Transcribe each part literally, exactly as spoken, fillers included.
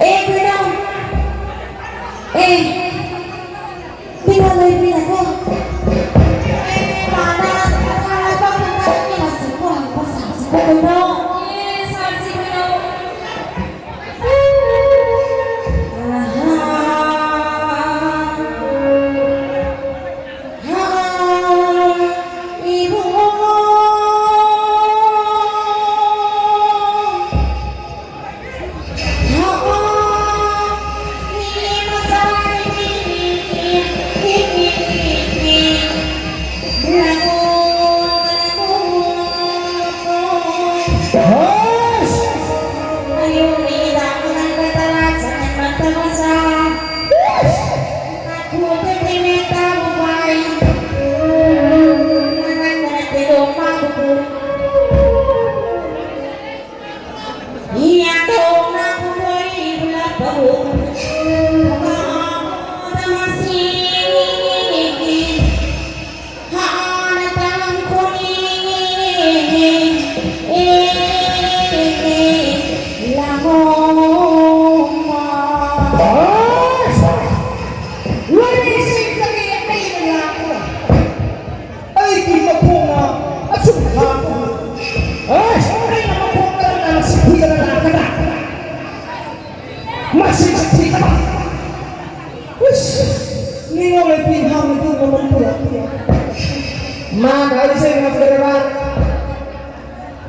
Eh, Bruno. Eh, tinggal lebih aku. Eh, mana? Kalau kau tinggal ini masih kurang, kau saksi kau Bruno. Eh, saksi Bruno. Aha. ꯑꯩꯒꯤ ꯃꯈꯣꯡꯅ ꯑꯁꯨꯛ ꯊꯥꯡꯕ, ꯑꯩ, ꯑꯩꯅ ꯃꯈꯣꯡ ꯀꯔꯝꯅ ꯃꯁꯤ ꯊꯤꯗꯅ ꯂꯥꯛꯀꯗ꯭ꯔꯥ? ꯃꯁꯤ ꯊꯤꯗꯅ꯫ ꯏꯁ, ꯃꯤꯉꯣꯟꯗ ꯄꯤ ꯍꯥꯡꯕꯗꯨ ꯃꯃꯜ ꯄꯨꯔꯛ꯫ ꯃꯥꯅ ꯑꯩꯁꯦ ꯉꯝꯗ꯭ꯔꯕ꯫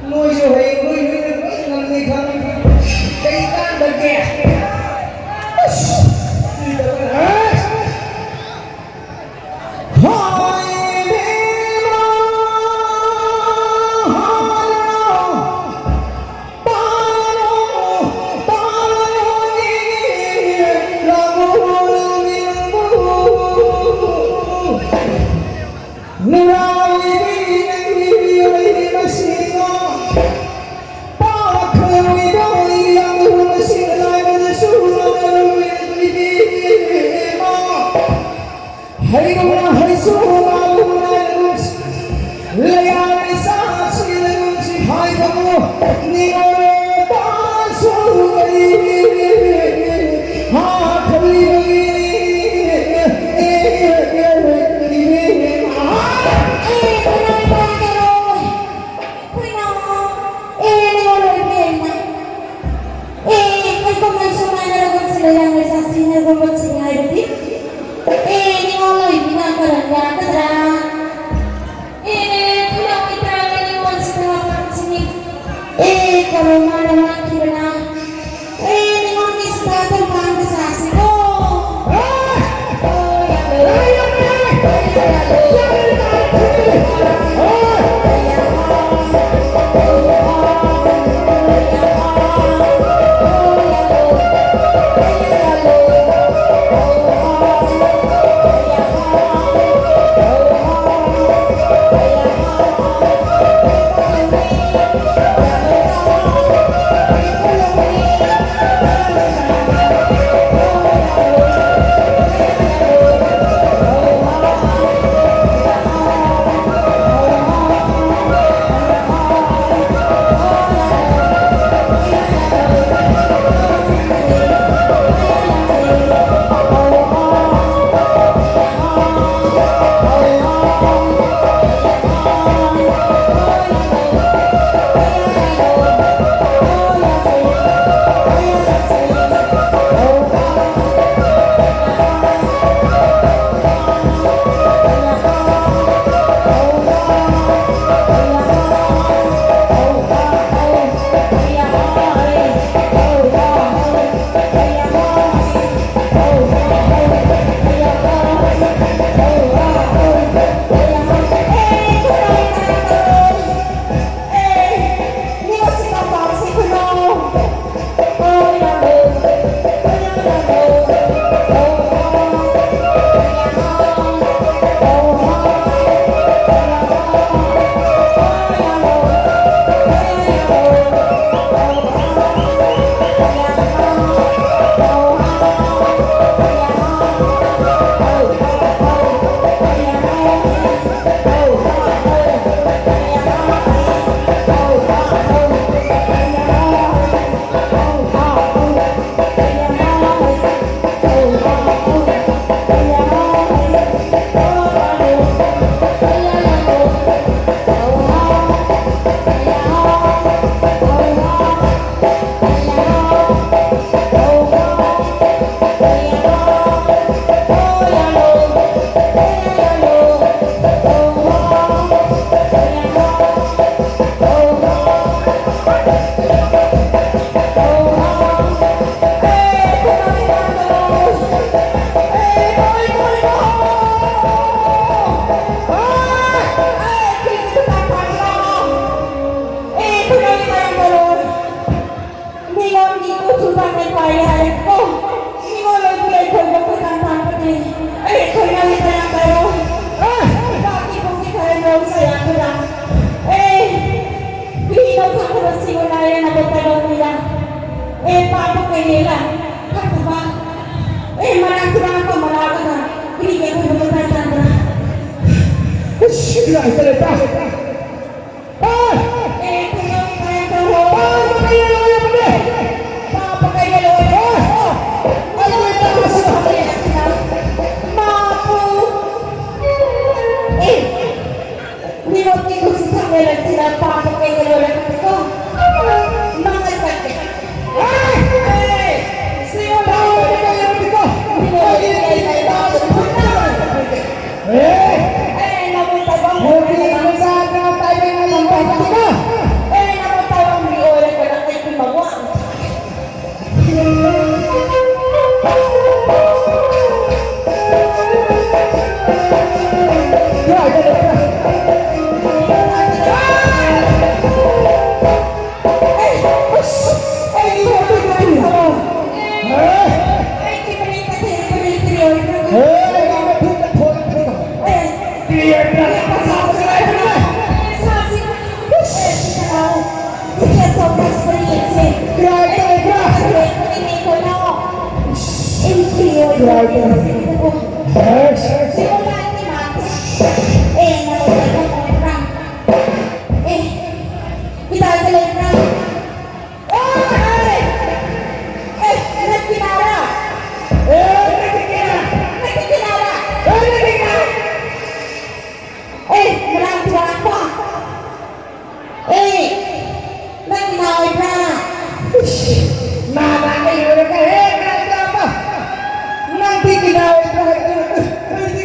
ꯅꯣꯏꯁꯨ ꯍꯌꯦꯡ ꯅꯣꯏ ꯅꯣꯏꯅ ꯂꯣꯏ ꯉꯝꯅꯤ ꯈꯪꯉꯤ꯫ ꯀꯩ ꯀꯥꯟꯗꯒꯦ? ꯑꯁ! ꯑꯦ, ꯀꯅꯥ, ꯀꯅꯥ, ꯀꯅꯥ? ꯑꯩꯈꯣꯏꯅ, ꯑꯦ, ꯅꯤꯉꯣꯜ ꯑꯣꯏꯕꯤ ꯑꯩꯅ꯫ ꯑꯦ, ꯀꯩꯀꯣ ꯃꯩꯁꯨ ꯃꯥꯏꯅꯔꯒꯨꯝꯁꯤ ꯂꯩꯔꯝꯃꯦ, ꯆꯥꯛꯁꯤꯟꯅꯒꯨꯝꯕꯁꯤ ꯉꯥꯏꯔꯗꯤ꯫ ꯑꯦ, ꯅꯤꯉꯣꯜ ꯑꯣꯏꯕꯤꯅ ꯀꯔꯝ ꯌꯥꯒꯗ꯭ꯔꯥ? ꯑꯦ, ꯈꯨꯂꯪꯒꯤ ꯇꯔꯥꯒꯤ ꯅꯤꯉꯣꯜꯁꯤꯗ ꯋꯥꯐꯝꯁꯤꯅꯤ꯫ ꯑꯦ, ꯀꯔꯝ ꯃꯥꯅ ꯋꯥꯈꯤꯕꯅ? ꯑꯦ, ꯅꯤꯉꯣꯜꯒꯤ ꯁꯤꯗ ꯑꯗꯨꯝ ꯄꯥꯟꯕ ꯁꯥꯁꯤꯀꯣ꯫ Ena botaba nila. E papa kayela. Papa. E mana kurang pa mana ka. Kini ke ko botaba tandra. Shikla itale pa. Ah! E ko yo pa ko. Papa kayela ya pa. Papa kayela ya pa. Ah! Ayo ta. Mapu. E. Ni mo ki kusi kamera sila papa kayela ya pa. Mangal pa. Eh, ꯅꯪ ꯅꯥꯎꯕ꯭ꯔꯥ? ꯅꯥꯕ ꯀꯩ ꯑꯣꯏꯔꯒ, ꯍꯦ, ꯅꯥꯕ? ꯅꯪꯗꯤ ꯀꯅꯥ ꯑꯣꯏꯕ꯭ꯔꯥ?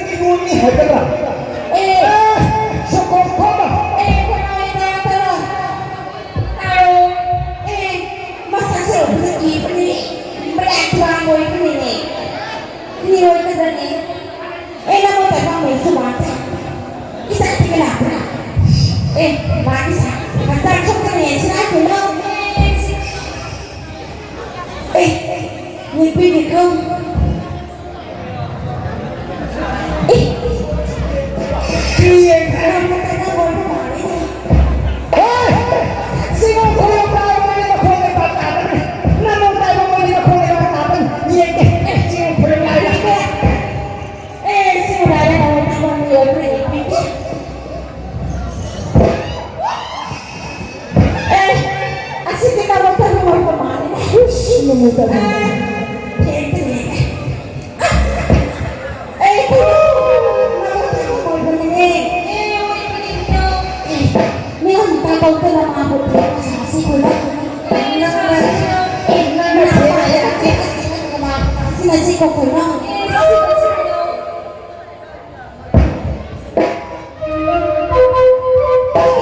ꯇꯧꯗꯅ ꯃꯥꯕꯨ ꯊꯦꯝꯕ ꯁꯥꯁꯤ ꯈꯣꯏꯔꯣ꯫ ꯅꯪꯅ, ꯑꯦ, ꯅꯪꯅ ꯊꯦꯝꯕ ꯁꯥꯁꯤ ꯈꯣꯏꯔꯣ꯫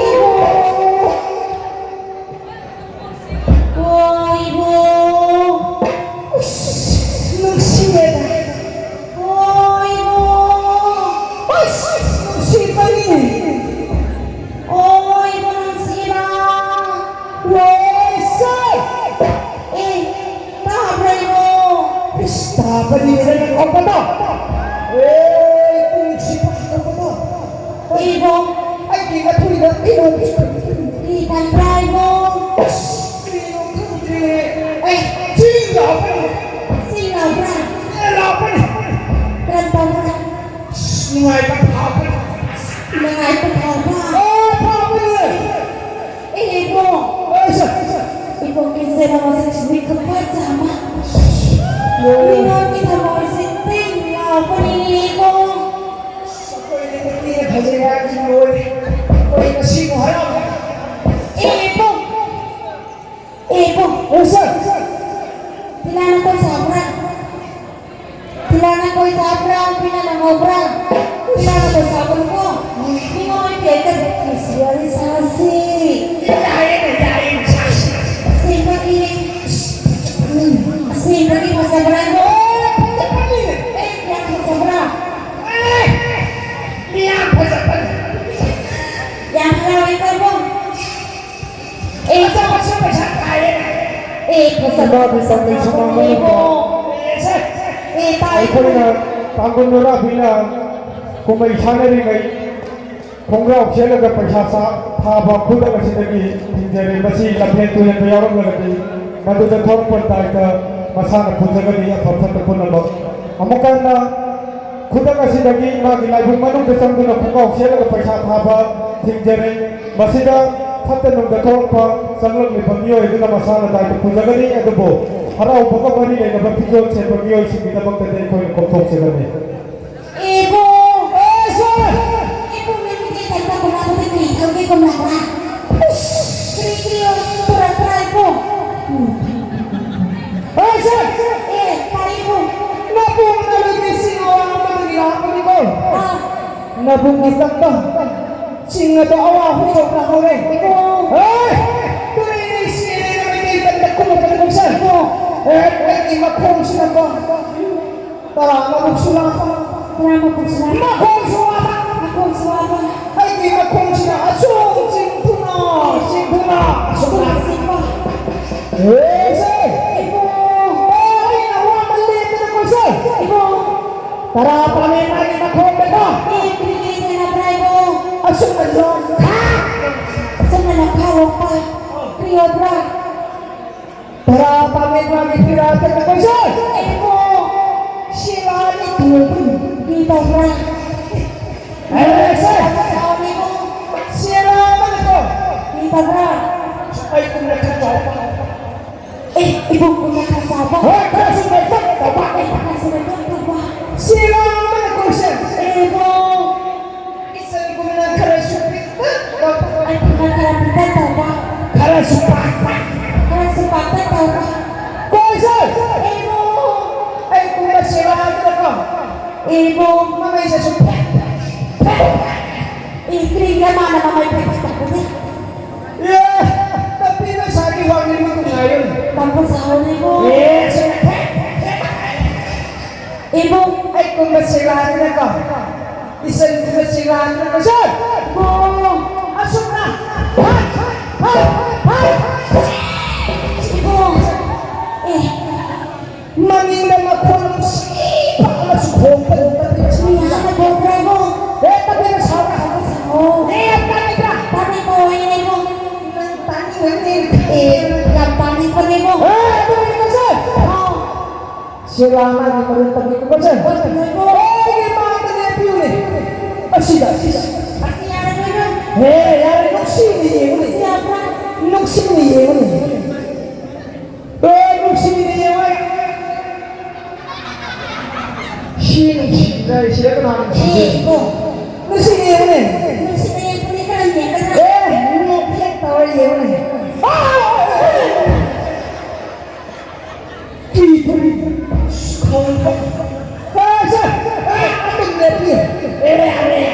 ꯏꯕꯣ! ꯑꯣ, ꯏꯕꯣ! ꯎꯁ, ꯅꯨꯡꯁꯤꯌꯦꯗ꯫ ꯑꯣ, ꯏꯕꯣ! ꯎꯁ, ꯅꯨꯡꯁꯤꯕꯅꯤꯅꯦ꯫ ꯑꯣ, ꯏꯕꯣ, ꯅꯨꯡꯁꯤꯕ꯫ ꯋꯦꯁ! ꯑꯦ, ꯇꯥꯕ꯭ꯔꯥ, ꯏꯕꯣ? ꯏꯁ, ꯇꯥꯕꯅꯤ, ꯅꯪ ꯂꯥꯎꯕꯗꯣ꯫ ꯑꯦ, ꯄꯨꯡꯁꯤ ꯇꯥꯗꯧꯕꯗꯣ꯫ ꯏꯕꯣ꯫ ꯑꯩꯒꯤ ꯃꯊꯨꯏꯗ ꯏꯔꯣ꯫ ꯀꯔꯤ ꯇꯧꯕ꯭ꯔꯥ, ꯏꯕꯣ? ꯑꯁ, ꯀꯔꯤꯅꯣ ꯈꯪꯗ꯭ꯔꯦ꯫ ꯑꯦ, ꯆꯤ ꯂꯥꯎꯕꯅꯤ꯫ ꯆꯤ ꯂꯥꯎꯕ꯭ꯔꯥ? ꯑꯦ, ꯂꯥꯎꯕꯅꯤ꯫ ꯀꯔꯝ ꯇꯧꯕ꯭ꯔꯥ? ꯑꯁ, ꯅꯨꯡꯉꯥꯏꯕ ꯐꯥꯎꯕꯅꯤ꯫ ꯅꯨꯡꯉꯥꯏꯕ ꯐꯥꯎꯕ? ꯑꯣ, ꯐꯥꯎꯕꯅꯤ꯫ ꯑꯦ, ꯏꯕꯣ꯫ ꯑꯁ꯫ ꯏꯕꯣ, ꯀꯤꯖꯩ ꯃꯃꯜꯁꯦ ꯃꯤꯈꯨꯠ ꯐꯖ ꯑꯃ꯫ ꯑꯣ꯫ ꯃꯤꯉꯣꯟꯒꯤ ꯊꯃꯣꯏꯁꯦ ꯇꯤꯡ ꯂꯥꯎꯕꯅꯤꯅꯦ, ꯏꯕꯣ꯫ ꯑꯁ, ꯑꯩꯈꯣꯏꯗꯤ ꯅꯨꯄꯤꯅ ꯐꯖꯩ ꯍꯥꯏꯕꯁꯤ ꯂꯣꯏꯔꯦ꯫ ꯑꯩꯈꯣꯏ ꯉꯁꯤꯕꯨ ꯍꯔꯥꯎꯔꯦ꯫ ꯑꯦ, ꯏꯕꯣ꯫ ꯑꯦ, ꯏꯕꯣ꯫ ꯑꯣ, ꯁꯥꯔ꯫ ꯊꯤꯂꯥꯅ ꯀꯣꯏ ꯁꯥꯕ꯭ꯔꯥ? ꯊꯤꯂꯥꯅ ꯀꯣꯏ ꯁꯥꯕ꯭ꯔꯥ? ꯊꯤꯂꯥꯅ ꯉꯧꯕ꯭ꯔꯥ? ꯊꯤꯂꯥꯅ ꯀꯣꯏ ꯁꯥꯕ꯭ꯔꯥꯀꯣ? ꯃꯤꯉꯣꯟꯗ ꯀꯩ ꯀꯔꯤ ꯅꯨꯡꯁꯤ ꯋꯥꯔꯤ ꯁꯥꯁꯤ꯫ ꯌꯥꯏꯌꯦ, ꯌꯥꯏꯌꯦ, ꯁꯥꯁꯤ꯫ ꯑꯁꯦꯡꯕꯒꯤ, ꯑꯁꯦꯡꯕꯒꯤ ꯐꯖꯕ꯭ꯔꯥ? ꯑꯦ, ꯐꯖꯕꯅꯤ꯫ ꯑꯦ, ꯌꯥꯝ ꯐꯖꯕ꯭ꯔꯥ? ꯑꯦ, ꯃꯤ ꯌꯥꯝ ꯐꯖꯕꯅꯤ꯫ ꯌꯥꯝ ꯍꯔꯥꯎꯋꯦꯀꯣ, ꯏꯕꯨꯡ꯫ ꯑꯦ, ꯐꯖꯕꯁꯨ ꯄꯩꯁꯥ ꯇꯥꯏꯌꯦ꯫ ꯑꯦ, ꯐꯖꯕ ꯏꯃꯥ ꯄꯩꯁꯥ ꯀꯩꯁꯨ ꯉꯥꯡꯕ ꯉꯝꯗꯦ꯫ ꯑꯦ, ꯁꯦ꯫ ꯑꯦ, ꯇꯥꯏ꯫ ꯑꯩꯈꯣꯏꯅ ꯇꯥꯡꯒꯨꯜ ꯅꯨꯔꯥꯕꯤꯅ ꯀꯨꯝꯍꯩ ꯁꯥꯟꯅꯔꯤꯉꯩ ꯈꯣꯡꯒ꯭ꯔꯥꯎ ꯁꯦꯠꯂꯒ ꯄꯩꯁꯥ ꯆꯥ-, ꯊꯥꯕ ꯈꯨꯗꯝ ꯑꯁꯤꯗꯒꯤ ꯊꯤꯡꯖꯔꯦ꯫ ꯃꯁꯤ ꯂꯝꯍꯦꯟ ꯇꯨꯍꯦꯟꯕ ꯌꯥꯎꯔꯝꯂꯒꯗꯤ ꯃꯗꯨꯗ ꯊꯣꯛꯄ ꯗꯥꯏꯇ ꯃꯁꯥꯅ ꯄꯨꯖꯒꯅꯤ, ꯑꯐ ꯐꯠꯇ ꯄꯨꯝꯅꯃꯛ꯫ ꯑꯃꯨꯛ ꯍꯟꯅ ꯈꯨꯗꯝ ꯑꯁꯤꯗꯒꯤ ꯃꯥꯒꯤ ꯂꯥꯏꯕꯨꯡ ꯃꯅꯨꯡꯗ ꯆꯪꯗꯨꯅ ꯈꯣꯡꯒ꯭ꯔꯥꯎ ꯁꯦꯠꯂꯒ ꯄꯩꯁꯥ ꯊꯥꯕ ꯊꯤꯡꯖꯔꯦ꯫ ꯃꯁꯤꯗ ꯐꯠꯇ ꯅꯨꯡꯗ ꯊꯣꯛꯂꯛꯄ ꯆꯪꯂꯛꯂꯤꯕ ꯃꯤꯑꯣꯏ ꯑꯗꯨꯅ ꯃꯁꯥꯅ ꯗꯥꯏꯇ ꯄꯨꯖꯒꯅꯤ, ꯑꯗꯨꯕꯨ ꯍꯔꯥꯎꯕꯒ ꯃꯔꯤ ꯂꯩꯅꯕ ꯐꯤꯖꯣꯜ ꯁꯦꯠꯄ ꯃꯤꯑꯣꯏꯁꯤꯡꯒꯤꯗꯃꯛꯇꯗꯤ ꯑꯩꯈꯣꯏꯅ ꯀꯣꯝꯊꯣꯛꯆꯒꯅꯤ꯫ ꯏꯕꯨꯡ! ꯑꯦ, ꯁꯥꯔ! ꯏꯕꯨꯡ, ꯅꯪꯒꯤ ꯀꯩꯅꯣ ꯀꯅꯥꯗ ꯀꯔꯤ ꯇꯧꯒꯦ ꯀꯣꯝꯂꯥꯕ? ꯑꯁ, ꯑꯦ, ꯇꯥꯏꯌꯦ ꯏꯕꯨꯡ꯫ ꯅꯕꯨꯡ ꯅꯕꯒꯤ ꯁꯤꯡ ꯑꯋꯥꯡꯕꯗꯒꯤ ꯂꯥꯛꯄꯅꯤꯀꯣ꯫ ꯑꯥ꯫ ꯅꯕꯨꯡꯒꯤ ꯇꯝꯕ ꯁꯤꯡ ꯑꯗꯣ ꯑꯋꯥ ꯍꯨꯏꯗꯧꯅ ꯍꯧꯔꯦ꯫ ꯏꯕꯨꯡ꯫ ꯍꯦ! ꯇꯨꯔꯦꯜ ꯏꯁꯤꯡ ꯏꯔꯦꯟꯅ ꯃꯩꯇꯩ ꯇꯝꯗ ꯀꯨꯝꯃꯛꯄꯗ ꯀꯨꯝꯁꯟ꯫ ꯏꯕꯨꯡ꯫ ꯍꯦ, ꯑꯩꯒꯤ ꯃꯈꯣꯡꯁꯤꯅꯀꯣ꯫ ꯇꯔꯥ ꯃꯕꯨꯛꯁꯨ ꯂꯥꯛꯄ꯫ ꯇꯔꯥ ꯃꯕꯨꯛꯁꯨ ꯂꯥꯛꯄ꯫ ꯃꯈꯣꯡꯁꯨ ꯋꯥꯕ꯫ ꯃꯈꯣꯡꯁꯨ ꯋꯥꯕ꯫ ꯑꯩꯒꯤ ꯃꯈꯣꯡꯁꯤꯅ ꯑꯁꯨꯝ ꯆꯤꯡꯊꯨꯅ, ꯆꯤꯡꯊꯨꯅ, ꯑꯁꯨꯝ ꯆꯤꯡꯊꯨꯅ꯫ ꯂꯥꯛꯄ꯫ ꯑꯦꯁꯦ! ꯏꯕꯨꯡ! ꯑꯣ, ꯑꯩꯅ ꯋꯥꯃꯜꯂꯦꯗꯅ ꯀꯣꯏꯁꯦ! ꯏꯕꯨꯡ! ꯇꯔꯥ ꯄꯥꯝꯃꯦ ꯃꯥꯒꯤ ꯃꯈꯣꯡꯗꯀꯣ! ꯑꯦ, ꯀꯔꯤ ꯀꯔꯤ ꯊꯦꯡꯅꯕ꯭ꯔꯥ, ꯏꯕꯨꯡ? ꯑꯁꯨꯝꯅ ꯂꯣꯡ ꯊꯥ! ꯑꯁꯨꯝꯅ ꯂꯣꯡ ꯊꯥ, ꯂꯣꯡ ꯊꯥ꯫ ꯀꯔꯤ ꯑꯣꯏꯕ꯭ꯔꯥ? ꯇꯔꯥ ꯄꯥꯝꯃꯦ ꯃꯥꯒꯤ ꯐꯤꯔꯥꯜꯗꯀꯣ ꯀꯣꯏꯁꯦ! ꯏꯕꯨꯡ! ꯁꯤꯂꯥꯒꯤ ꯇꯨꯕꯅꯤ꯫ ꯀꯔꯤ ꯇꯧꯕ꯭ꯔꯥ? ꯑꯦꯁꯦ! ꯁꯤꯂꯥ ꯑꯃꯅꯀꯣ! ꯀꯔꯤ ꯇꯧꯕ꯭ꯔꯥ? ꯑꯩ ꯀꯨꯝꯅ ꯈꯔ ꯆꯥꯎꯕ꯫ ꯑꯦ, ꯏꯕꯨꯡ ꯀꯨꯝꯅ ꯈꯔ ꯆꯥꯎꯕ꯫ ꯍꯣꯏ, ꯈꯔꯁꯨ ꯅꯣꯏꯇꯛ ꯇꯧꯕ꯫ ꯑꯦ, ꯈꯔꯁꯨ ꯅꯣꯏꯇꯛ ꯇꯧꯕ꯫ ꯁꯤꯂꯥ ꯑꯃꯅ ꯀꯣꯏꯁꯦ꯫ ꯑꯦ, ꯏꯕꯨꯡ꯫ ꯏꯆꯟ ꯀꯨꯝꯅ ꯈꯔꯁꯨ ꯄꯤꯛꯇꯛ ꯇꯧꯕ꯫ ꯑꯩ ꯀꯨꯝꯅ ꯈꯔ ꯄꯤꯛꯇꯛ ꯇꯧꯕ꯫ ꯈꯔꯁꯨ ꯄꯥꯛꯄ꯫ ꯈꯔꯁꯨ ꯄꯥꯛꯇꯛ ꯇꯧꯕ꯫ ꯀꯣꯏꯁꯦ꯫ ꯑꯦ, ꯏꯕꯨꯡ꯫ ꯑꯩ ꯀꯨꯝꯅ ꯁꯤꯂꯥ ꯑꯃꯅꯀꯣ꯫ ꯑꯦ, ꯏꯕꯨꯡ꯫ ꯃꯃꯩꯁꯦ ꯁꯨꯝ ꯐꯦꯠ, ꯐꯦꯠ꯫ ꯑꯦ, ꯀꯔꯤꯒꯤꯔ ꯃꯥꯅ ꯃꯃꯩ ꯐꯦꯠ ꯐꯦꯠ ꯇꯧꯕꯗꯤ? ꯑꯦ, ꯇꯞꯄꯤ ꯅꯁꯥꯒꯤ ꯋꯥꯡꯂꯤ ꯃꯇꯨꯡ ꯉꯥꯏꯔꯣꯏ꯫ ꯇꯞꯄ ꯁꯥꯍꯧꯔꯦꯀꯣ꯫ ꯑꯦ, ꯁꯦ, ꯐꯦꯠ, ꯐꯦꯠ꯫ ꯏꯕꯨꯡ꯫ ꯑꯩ ꯀꯨꯝꯕ ꯁꯤꯂꯥꯗꯅꯀꯣ꯫ ꯏꯆꯟ ꯀꯨꯝꯕ ꯁꯤꯂꯥꯗꯅꯀꯣ꯫ ꯁꯦ! ꯑꯣ꯫ ꯑꯁꯨꯝꯅ꯫ ꯍꯥꯏ, ꯍꯥꯏ, ꯍꯥꯏ, ꯍꯥꯏ꯫ ꯏꯕꯨꯡ꯫ ꯑꯦ꯫ ꯃꯅꯤꯡꯗ ꯃꯈꯣꯟ ꯅꯨꯡꯁꯤꯕ ꯑꯃꯁꯨ ꯈꯣꯡꯕ ꯎꯕꯗ ꯃꯤ ꯍꯥꯟꯅ ꯈꯣꯡꯈ꯭ꯔꯦꯕꯣ꯫ ꯍꯦ, ꯇꯞꯅ ꯁꯥꯎꯔ ꯍꯧꯒꯠꯂꯣ꯫ ꯑꯣ꯫ ꯍꯦ, ꯌꯥꯝ ꯇꯥꯅꯤꯡꯕ꯭ꯔꯥ? ꯇꯥꯅꯤꯡꯕ ꯑꯣꯏꯔꯦꯕꯣ꯫ ꯅꯪ ꯇꯥꯅꯤꯡꯉꯝꯅꯤ꯫ ꯑꯦ, ꯌꯥꯝ ꯇꯥꯅꯤꯡꯕꯅꯦꯕꯣ꯫ ꯍꯦ, ꯑꯗꯨ ꯑꯣꯏꯔꯗꯤ ꯀꯧꯁꯦ꯫ ꯑꯣ꯫ ꯁꯦꯕꯥ ꯃꯥꯒꯤ ꯃꯔꯨꯞ ꯇꯝꯕꯤ ꯀꯧꯁꯦ꯫ ꯍꯣꯏ, ꯍꯣꯏ, ꯍꯣꯏ꯫ ꯑꯩꯒꯤ ꯃꯥꯡꯗ ꯂꯦꯞꯄꯤꯌꯨꯅꯦ꯫ ꯑꯁꯤꯗ, ꯑꯁꯤꯗ꯫ ꯑꯁꯤ ꯌꯥꯔꯣꯏ, ꯍꯣꯏ, ꯍꯣꯏ꯫ ꯍꯦ, ꯌꯥꯔꯦ, ꯅꯨꯡꯁꯤꯅ ꯌꯦꯡꯉꯨꯅꯦ꯫ ꯑꯁꯤ ꯌꯥꯕ꯭ꯔꯥ? ꯅꯨꯡꯁꯤꯅ ꯌꯦꯡꯉꯨꯅꯦ꯫ ꯑꯦ, ꯅꯨꯡꯁꯤꯅꯦ, ꯌꯦꯡꯉꯣ꯫ ꯁꯤ ꯅꯨꯡꯁꯤꯗ꯭ꯔꯥ? ꯁꯤꯗ ꯀꯅꯥ ꯅꯨꯡꯁꯤꯒꯦ? ꯑꯦ, ꯏꯕꯣ꯫ ꯅꯨꯡꯁꯤꯅ ꯌꯦꯡꯕꯅꯦ, ꯀꯅꯥ ꯌꯦꯡꯒꯗ꯭ꯔꯥ? ꯑꯦ, ꯅꯣꯛꯐꯦꯠ ꯇꯧꯔ ꯌꯦꯡꯉꯨꯅꯦ꯫ ꯑꯥ! ꯀꯤ ꯈꯣꯡꯕ꯫ ꯑꯦ, ꯁꯦ! ꯑꯦ, ꯑꯗꯨꯝ ꯂꯦꯞꯄꯤꯌꯨ꯫ ꯑꯦ, ꯑꯦ, ꯑꯦ꯫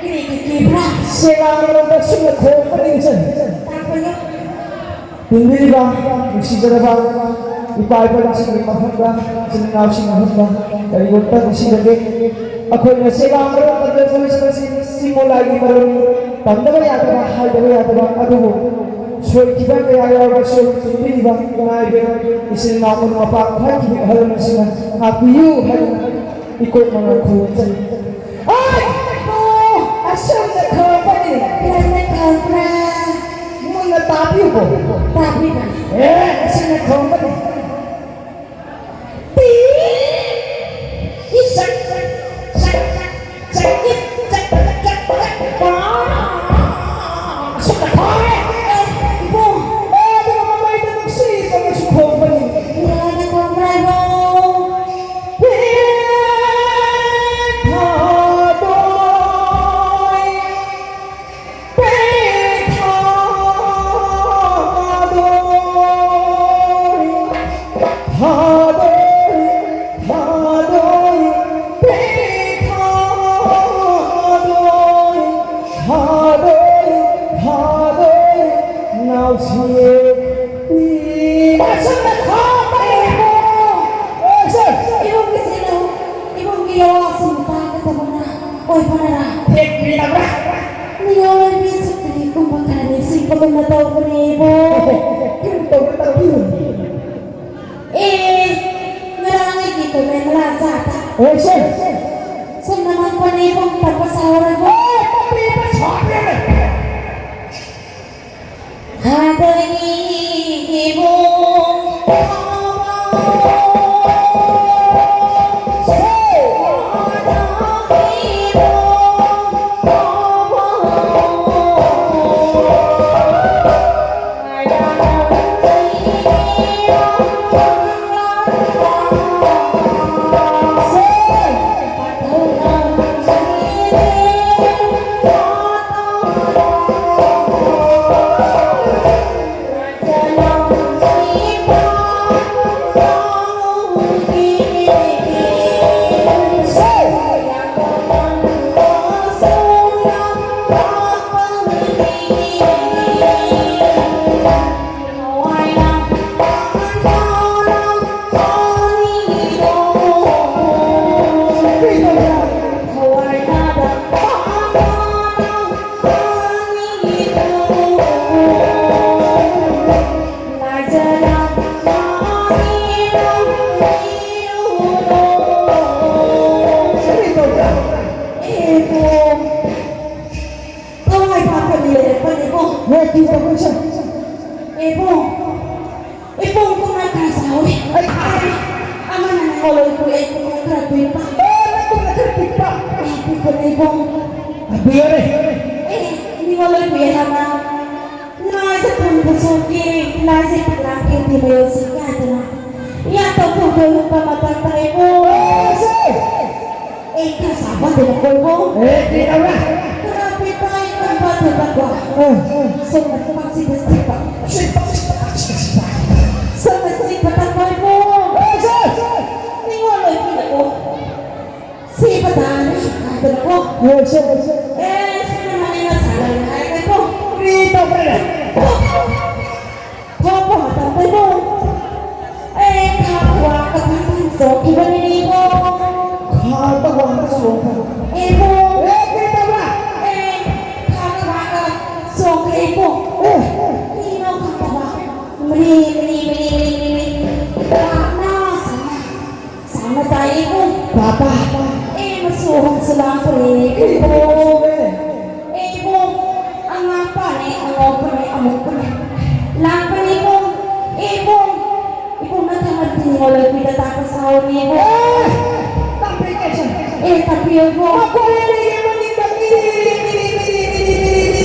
ꯀꯔꯤꯒꯤ ꯀꯤꯕ꯭ꯔꯥ? ꯁꯦꯂꯥꯡꯂꯣꯝꯗ ꯁꯨꯝꯅ ꯈꯣꯡꯕꯅꯤ, ꯁꯦ꯫ ꯇꯥꯛꯄꯤꯌꯨ꯫ ꯇꯤꯟꯕꯤꯔꯤꯕ, ꯅꯨꯡꯁꯤꯖꯔꯕ ꯏꯄꯥ ꯏꯄꯨꯁꯤꯡꯒꯤ ꯃꯐꯝꯗ, ꯏꯆꯤꯟ ꯏꯅꯥꯎꯁꯤꯡꯒꯤ ꯃꯐꯝꯗ ꯀꯔꯤꯒꯨꯝꯕ ꯅꯨꯡꯁꯤꯖꯒꯦ꯫ ꯑꯩꯈꯣꯏꯅ ꯁꯦꯕꯥ ꯃꯔꯝ ꯇꯝꯖꯕ ꯁꯣꯏꯁꯤꯡ ꯑꯁꯤ ꯆꯤꯡꯃꯣ ꯂꯥꯏꯒꯤ ꯃꯔꯝꯅꯤ꯫ ꯇꯝꯗꯕ ꯌꯥꯗꯕ, ꯍꯥꯏꯗꯕ ꯌꯥꯗꯕ ꯑꯗꯨꯕꯨ ꯁꯣꯏꯈꯤꯕ ꯀꯌꯥ ꯌꯥꯎꯔꯕꯁꯨ ꯇꯤꯟꯕꯤꯔꯤꯕ ꯏꯃꯥ ꯏꯕꯦꯟ, ꯏꯆꯤꯟ ꯏꯅꯥꯎ ꯃꯔꯨꯞ ꯃꯄꯥꯡ ꯈ꯭ꯋꯥꯏꯗꯒꯤ ꯑꯍꯜ ꯑꯃꯁꯤꯅ ꯉꯥꯛꯄꯤꯌꯨ ꯍꯥꯏꯗꯨꯅ ꯏꯀꯣꯛ ꯃꯉꯥ ꯈꯨꯔꯨꯝꯖꯔꯤ꯫ ꯑꯣꯏ! ꯑꯣ! ꯑꯁꯣꯝꯗ ꯈꯣꯡꯕꯅꯤ꯫ ꯀꯅꯥꯅ ꯈꯣꯡꯕ꯭ꯔꯥ? ꯃꯨꯟꯅ ꯇꯥꯕꯤꯌꯨꯀꯣ꯫ ꯇꯥꯕꯤꯕꯅꯤ꯫ ꯑꯦ, ꯑꯁꯤꯅ ꯈꯣꯡꯕꯅꯤ꯫ ꯇꯤ! ꯏꯁꯛ! ꯁꯛ! ꯁꯛ! ꯏꯠ! ꯁꯛ! ꯁꯛ! ꯁꯛ! ꯑꯥ! ꯑꯁꯣꯝꯗ ꯈꯣꯡꯉꯦ꯫ ꯑꯦ, ꯏꯕꯨꯡ! ꯑꯦ, ꯑꯗꯨꯒ ꯃꯃꯩꯗ ꯅꯨꯡꯁꯤꯕ ꯑꯃꯁꯨ ꯈꯣꯡꯕꯅꯤ꯫ ꯀꯅꯥꯅ ꯈꯣꯡꯕ꯭ꯔꯥ, ꯏꯕꯨꯡ? ꯅꯥꯎꯁꯤꯌꯦ꯫ ꯑꯁꯨꯝꯅ ꯈꯣꯡꯕꯅꯦ ꯏꯕꯨꯡ꯫ ꯑꯦ, ꯁꯦ꯫ ꯏꯕꯨꯡꯒꯤꯁꯤꯅ, ꯏꯕꯨꯡꯒꯤ ꯌꯥꯋꯥꯁꯤꯡ ꯇꯥꯒꯗꯕꯅ ꯑꯣꯏꯕꯅꯔꯥ? ꯍꯦꯛ ꯀꯔꯤ ꯇꯧꯕ꯭ꯔꯥ? ꯃꯤꯑꯣꯏꯕꯤꯁꯨ ꯀꯔꯤꯒꯨꯝꯕ ꯈꯔ ꯅꯤꯡꯁꯤꯡꯕꯒꯨꯝꯅ ꯇꯧꯕꯅꯦ ꯏꯕꯨꯡ꯫ ꯀꯔꯤ ꯇꯧꯕ ꯇꯧꯕꯤꯔꯨꯅꯤ? ꯑꯦ, ꯉꯔꯥꯡ ꯑꯩꯒꯤ ꯇꯨꯃꯦꯟ ꯂꯥ ꯖꯥꯠꯇ꯫ ꯑꯦ, ꯁꯦ꯫ ꯁꯨꯝꯅ ꯃꯪꯄꯅꯦ ꯏꯕꯨꯡ ꯇꯞꯄ ꯁꯥꯎꯔꯒ꯫ ꯑꯦ, ꯇꯞꯄꯤꯕ ꯁꯥꯎꯔꯒ꯫ ꯍꯥꯗꯒꯤ ꯏꯕꯨꯡ ꯍꯣꯏ, ꯀꯤ ꯇꯧꯕ ꯏꯆꯦ꯫ ꯏꯕꯨꯡ, ꯏꯕꯨꯡ ꯀꯨꯝꯅ ꯈꯔ ꯆꯥꯎꯏ꯫ ꯑꯩ ꯑꯃꯅ ꯅꯪꯉꯣꯟ ꯂꯣꯏ ꯄꯨꯔꯛꯑꯦ, ꯀꯨꯝꯅ ꯈꯔ ꯄꯤꯛꯄ꯫ ꯑꯣ, ꯅꯪ ꯀꯨꯝꯅ ꯈꯔ ꯄꯤꯛꯄ꯫ ꯑꯦ, ꯄꯤꯛꯄꯅꯦ ꯏꯕꯨꯡ꯫ ꯑꯗꯨ ꯌꯥꯔꯦ꯫ ꯑꯦ, ꯅꯤꯡꯉꯣꯜ ꯂꯣꯏ ꯄꯨꯔꯛꯑꯦ ꯍꯥꯏꯕ꯫ ꯂꯥꯏꯁꯦ ꯄꯨꯟꯕ ꯆꯣꯛꯀꯦ, ꯂꯥꯏꯁꯦ ꯄꯨꯟꯅ ꯀꯦꯟꯇꯤ ꯃꯌꯣꯜꯁꯤ ꯀꯥꯏꯗꯅ꯫ ꯌꯥꯇꯧ ꯈꯣꯡꯗꯣꯏ ꯂꯨꯄꯥ ꯃꯇꯝ ꯇꯥꯏꯀꯣ꯫ ꯑꯦ, ꯁꯦ! ꯑꯦ, ꯈꯔ ꯁꯥꯕꯗꯅ ꯀꯣꯏꯕꯣ꯫ ꯑꯦ, ꯀꯩꯗꯧꯔꯦ? ꯈꯔ ꯄꯤꯄꯥꯏ ꯀꯝꯕ ꯊꯕꯛꯀꯣ꯫ ꯑꯦ, ꯑꯦ꯫ ꯁꯣꯝꯅ ꯊꯕꯛꯁꯤꯗ ꯁꯤꯠꯄ꯫ ꯁꯤꯠꯄ, ꯁꯤꯠꯄ, ꯁꯤꯠꯄ꯫ ꯁꯣꯝꯅ ꯁꯤꯠꯄ ꯇꯝꯕ ꯀꯣꯏꯕꯣ꯫ ꯑꯦ, ꯁꯦ! ꯅꯤꯡꯉꯣꯜ ꯂꯣꯏꯕꯤꯔꯀꯣ꯫ ꯁꯤꯕ ꯇꯥꯔꯦ ꯍꯥꯏꯗꯅꯀꯣ꯫ ꯍꯣꯏ, ꯁꯦ, ꯍꯣꯏ, ꯁꯦ꯫ ꯑꯦ, ꯁꯤꯅ ꯃꯥꯅꯦ ꯃꯁꯥ ꯂꯩ ꯍꯥꯏꯔꯒꯀꯣ꯫ ꯀꯔꯤ ꯇꯧꯈ꯭ꯔꯦ? ꯊꯣꯛꯄ ꯃꯇꯝꯗꯀꯣ꯫ ꯑꯦ, ꯈꯥꯕ ꯋꯥꯒ ꯐꯟꯐꯟ ꯆꯣꯡꯈꯤꯕꯅꯤꯀꯣ꯫ ꯈꯥꯕ ꯋꯥꯒ ꯆꯣꯡꯈ꯭ꯔꯦ꯫ ꯑꯦ, ꯍꯣ꯫ ꯑꯦ, ꯀꯔꯤ ꯇꯧꯕ꯭ꯔꯥ? ꯑꯦ, ꯈꯥꯕ ꯋꯥꯒ ꯆꯣꯡꯈ꯭ꯔꯦꯀꯣ꯫ ꯑꯦ꯫ ꯀꯔꯤꯅꯣ ꯈꯪꯗꯕ꯫ ꯃꯔꯤ, ꯃꯔꯤ, ꯃꯔꯤ, ꯃꯔꯤ, ꯃꯔꯤ, ꯃꯔꯤ꯫ ꯂꯥꯛꯅ ꯁꯥꯟꯅ꯫ ꯁꯥꯅ ꯇꯥꯏꯌꯦꯕꯨ꯫ ꯄꯥꯄꯥ꯫ ꯑꯦ, ꯃꯆꯨ ꯑꯍꯨꯝꯁꯨ ꯂꯥꯛꯄꯅꯦ꯫ ꯑꯦ, ꯏꯕꯨꯡ꯫ ꯑꯦ, ꯏꯕꯨꯡ꯫ ꯑꯉꯥꯡꯄꯥꯅꯦ, ꯑꯉꯧꯕꯅꯦ, ꯑꯃꯨꯛꯄꯅꯦ꯫ ꯂꯥꯛꯄꯅꯦ, ꯏꯕꯨꯡ꯫ ꯑꯦ, ꯏꯕꯨꯡ꯫ ꯏꯕꯨꯡ, ꯅꯊꯪ ꯃꯊꯪ ꯅꯤꯡꯉꯣꯜ ꯂꯣꯏꯕꯤꯗ ꯇꯥꯛꯄ ꯁꯥꯎꯅꯦ, ꯏꯕꯨꯡ꯫ ꯑꯦ, ꯇꯥꯛꯄꯤꯒꯦ, ꯁꯦ꯫ ꯑꯦ, ꯇꯥꯛꯄꯤꯌꯣ, ꯏꯕꯨꯡ꯫ ꯃꯈꯣꯏ ꯑꯅꯤꯒꯤ ꯃꯅꯤꯡꯗ ꯃꯤꯔꯤ, ꯃꯤꯔꯤ,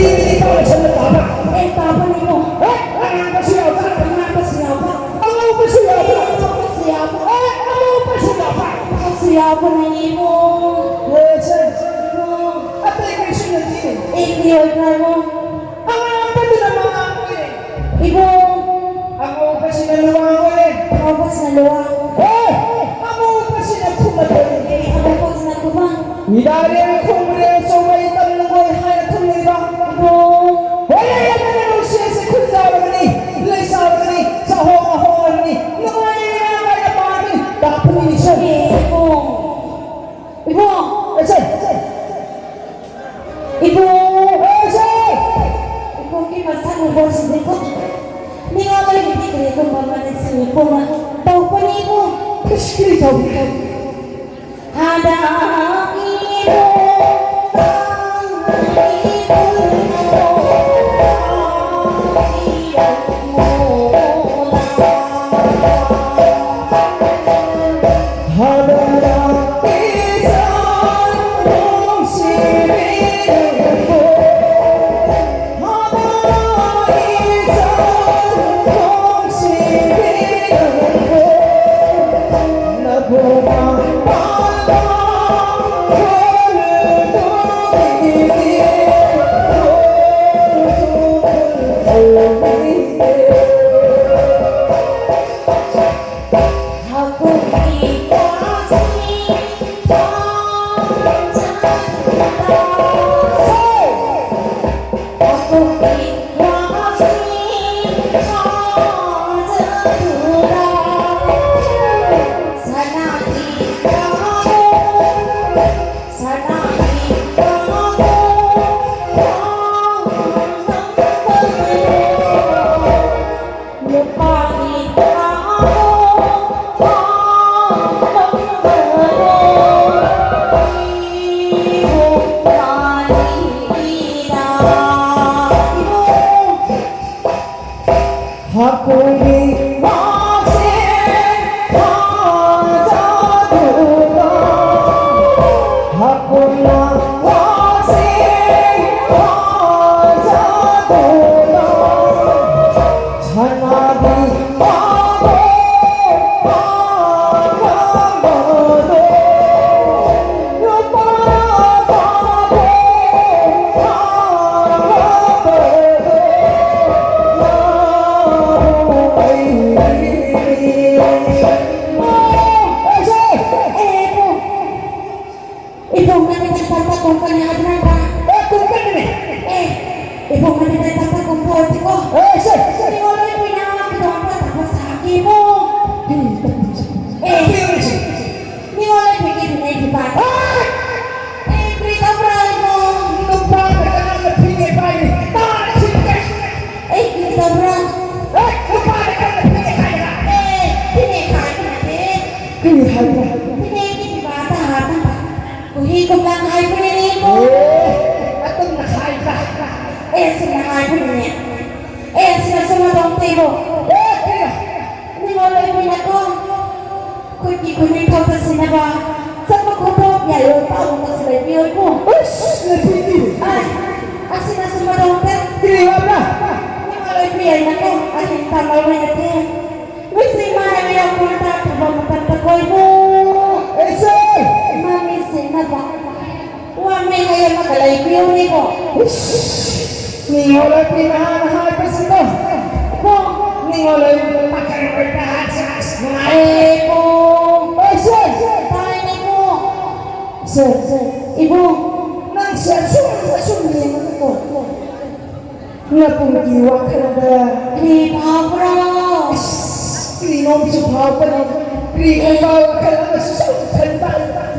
ꯃꯤꯔꯤ ꯇꯧꯔ ꯆꯠꯂ ꯇꯥꯕ꯫ ꯑꯦ, ꯇꯥꯕꯅꯦ, ꯏꯕꯨꯡ꯫ ꯑꯦ, ꯑꯉꯥꯡꯕꯁꯨ ꯌꯥꯎꯕ꯫ ꯑꯉꯥꯡꯕꯁꯨ ꯌꯥꯎꯕ꯫ ꯑꯉꯧꯕꯁꯨ ꯌꯥꯎꯕ꯭ꯔꯥ? ꯑꯉꯧꯕꯁꯨ ꯌꯥꯎꯕ꯭ꯔꯥ? ꯑꯦ, ꯑꯉꯧꯕꯁꯨ ꯌꯥꯎꯕ꯭ꯔꯥ? ꯑꯉꯧꯕꯁꯨ ꯌꯥꯎꯕꯅꯦ, ꯏꯕꯨꯡ꯫ ꯑꯦ, ꯁꯦ, ꯏꯕꯨꯡ꯫ ꯑꯇꯩ ꯀꯩꯁꯨ ꯅꯠꯇꯦ꯫ ꯑꯦ, ꯀꯔꯤ ꯑꯣꯏꯕ꯭ꯔꯥ, ꯏꯕꯨꯡ? ꯑꯉꯥꯡꯕꯗꯨꯅ ꯃꯉꯥꯡ ꯑꯣꯏꯔꯦ꯫ ꯏꯕꯨꯡ꯫ ꯑꯉꯧꯕꯁꯤꯅ ꯂꯨꯋꯥꯡ ꯑꯣꯏꯔꯦ꯫ ꯑꯉꯧꯕꯁꯤꯅ ꯂꯨꯋꯥꯡ꯫ ꯑꯦ, ꯑꯉꯧꯕꯁꯤꯅ ꯈꯨꯃꯟ ꯑꯣꯏꯔꯦ꯫ ꯑꯦ, ꯑꯉꯧꯕꯁꯤꯅ ꯈꯨꯃꯟ꯫ ꯏꯗꯥꯔꯦ ꯈꯨꯝꯔꯦ ꯆꯧꯃꯩ ꯇꯝꯅꯉꯣꯏ ꯍꯥꯏꯅ ꯈꯨꯝꯂꯤꯕ꯫ ꯏꯕꯨꯡ꯫ ꯍꯣꯏ, ꯌꯥꯏ, ꯌꯥꯏ, ꯌꯥꯏ, ꯌꯥꯏ, ꯁꯦ, ꯁꯦ, ꯈꯨꯟ ꯆꯥꯎꯔꯕꯅꯤ, ꯂꯩ ꯆꯥꯎꯔꯕꯅꯤ, ꯆꯥꯍꯣꯡ ꯉꯥꯍꯣꯡ ꯑꯣꯏꯔꯕꯅꯤ, ꯅꯨꯡꯉꯥꯏꯅ ꯂꯩꯅ ꯀꯥꯏꯅ ꯄꯥꯔꯕꯅꯤ, ꯂꯥꯛꯄꯅꯤ, ꯁꯦ꯫ ꯏꯕꯨꯡ꯫ ꯏꯕꯨꯡ꯫ ꯑꯦ, ꯁꯦ, ꯁꯦ꯫ ꯏꯕꯨꯡ꯫ ꯑꯦ, ꯁꯦ꯫ ꯏꯕꯨꯡꯒꯤ ꯃꯁꯛ ꯎꯕꯁꯤꯗꯤꯀꯣ, ꯃꯤꯉꯣꯟꯗꯒꯤꯗꯤ ꯀꯔꯤꯒꯨꯝꯕ ꯑꯃ ꯅꯤꯡꯁꯤꯡꯉꯤ ꯄꯨꯟꯅ ꯇꯧꯕꯅꯤ, ꯏꯕꯨꯡ꯫ ꯏꯁ, ꯀꯔꯤ ꯇꯧꯕꯤ? ꯍꯥꯗꯥ ꯏꯕꯨꯡ꯫ ꯏꯕꯨꯡ, ꯅꯪꯗꯤ ꯇꯝꯄꯥꯛꯇ ꯀꯨꯝꯒꯅꯤ ꯍꯥꯏꯕ ꯅꯠꯇ꯭ꯔꯥ? ꯑꯦ, ꯀꯨꯝꯒꯅꯤꯅꯦ꯫ ꯑꯦ, ꯏꯕꯨꯡ, ꯅꯪꯗꯤ ꯇꯝꯄꯥꯛꯇ ꯀꯨꯝꯕ ꯑꯣꯏꯔꯗꯤꯀꯣ꯫ ꯑꯦ, ꯁꯦ, ꯁꯦ꯫ ꯅꯤꯉꯣꯜ ꯂꯩꯕꯤꯅ ꯀꯩꯗꯧꯕ ꯇꯝꯄꯥꯛ ꯁꯥꯈꯤꯕꯣ? ꯎꯝ꯫ ꯑꯦ, ꯀꯨꯝꯒꯅꯤ, ꯁꯦ꯫ ꯅꯤꯉꯣꯜ ꯂꯩꯕꯤꯒꯤ ꯐꯤꯅꯦꯛ ꯐꯤꯄꯥꯏ꯫ ꯑꯦ! ꯑꯦ, ꯀꯔꯤ ꯇꯧꯕ꯭ꯔꯥ, ꯏꯕꯨꯡ? ꯅꯨꯄꯥꯅ ꯀꯅꯥꯅ ꯐꯤꯅꯦꯛ ꯄꯥꯏꯔꯤ? ꯇꯥꯅ ꯊꯤꯟꯒꯦ꯫ ꯑꯩ ꯀꯔꯤ ꯇꯧꯕ꯭ꯔꯥ? ꯑꯦ, ꯅꯨꯄꯥꯅ ꯀꯅꯥꯅ ꯐꯤꯅꯦꯛ ꯄꯥꯏꯔꯤ? ꯑꯦ, ꯐꯤꯅꯦꯛ ꯄꯥꯏꯕ ꯅꯠꯇꯦ꯫ ꯀꯔꯤ ꯍꯥꯏꯕ? ꯐꯤꯅꯦꯛꯀꯤ ꯐꯤꯄꯥꯏ ꯇꯥꯍꯟꯅꯕ꯫ ꯀꯨꯍꯤ ꯀꯨꯝꯂꯥꯡ ꯍꯥꯏꯕꯅꯤꯅꯦ, ꯏꯕꯨꯡ꯫ ꯑꯦ, ꯑꯗꯨꯝꯅ ꯍꯥꯏꯕ꯭ꯔꯥ? ꯑꯦ, ꯑꯁꯨꯝꯅ ꯍꯥꯏꯕꯅꯤꯅꯦ꯫ ꯑꯦ, ꯑꯁꯨꯝꯅ, ꯑꯁꯨꯝꯅ ꯇꯧ ꯇꯦꯕꯣ꯫ ꯑꯦ, ꯀꯩꯅꯣ? ꯅꯤꯉꯣꯜ ꯑꯩ, ꯑꯁꯤꯅꯁꯨ ꯃꯔꯣꯝꯗ ꯀꯔꯤ ꯋꯥꯕ꯭ꯔꯥ? ꯏꯃꯥ ꯂꯣꯏꯕꯤ ꯍꯥꯏꯅꯀꯣ, ꯑꯍꯤꯡ ꯇꯝꯕ ꯑꯣꯏꯅ ꯊꯦꯡ꯫ ꯃꯤꯁꯤ ꯏꯃꯥꯅ ꯃꯌꯥꯝ ꯀꯨꯟ ꯇꯥꯛꯄ ꯃꯇꯝꯗ ꯀꯣꯏꯕꯨ꯫ ꯑꯩꯁꯦ! ꯏꯃꯥ ꯃꯤꯁꯤꯡꯅꯕ ꯋꯥ ꯃꯩ ꯍꯩ ꯑꯃꯒ ꯂꯩꯕꯤꯌꯨꯅꯤꯀꯣ꯫ ꯏꯁ! ꯃꯤꯉꯣꯟꯗ ꯄꯤꯅ ꯍꯥꯟꯅ ꯍꯥꯏꯕꯁꯤꯀꯣ꯫ ꯀꯣ? ꯃꯤꯉꯣꯟꯗ ꯄꯥꯈꯪ ꯑꯣꯏꯕ ꯍꯥꯏꯁꯦ ꯑꯁ ꯅꯨꯡꯉꯥꯏꯌꯦꯀꯣ꯫ ꯑꯩꯁꯦ! ꯇꯥꯏꯅꯦꯀꯣ꯫ ꯁꯦ, ꯁꯦ, ꯏꯕꯨꯡ, ꯅꯪꯁꯦ ꯑꯁꯨꯝ, ꯑꯁꯨꯝ ꯌꯦꯡꯉꯒꯀꯣ, ꯅꯄꯨꯡꯒꯤ ꯋꯥꯈꯜꯗ ꯀꯔꯤ ꯐꯥꯎꯕ꯭ꯔꯣ? ꯑꯁ, ꯀꯔꯤꯅꯣꯝꯁꯨ ꯐꯥꯎꯕꯅꯦ꯫ ꯀꯔꯤ ꯈꯟꯕ ꯋꯥꯈꯜ ꯑꯃꯁꯨ ꯁꯨꯝ ꯈꯟꯕ꯫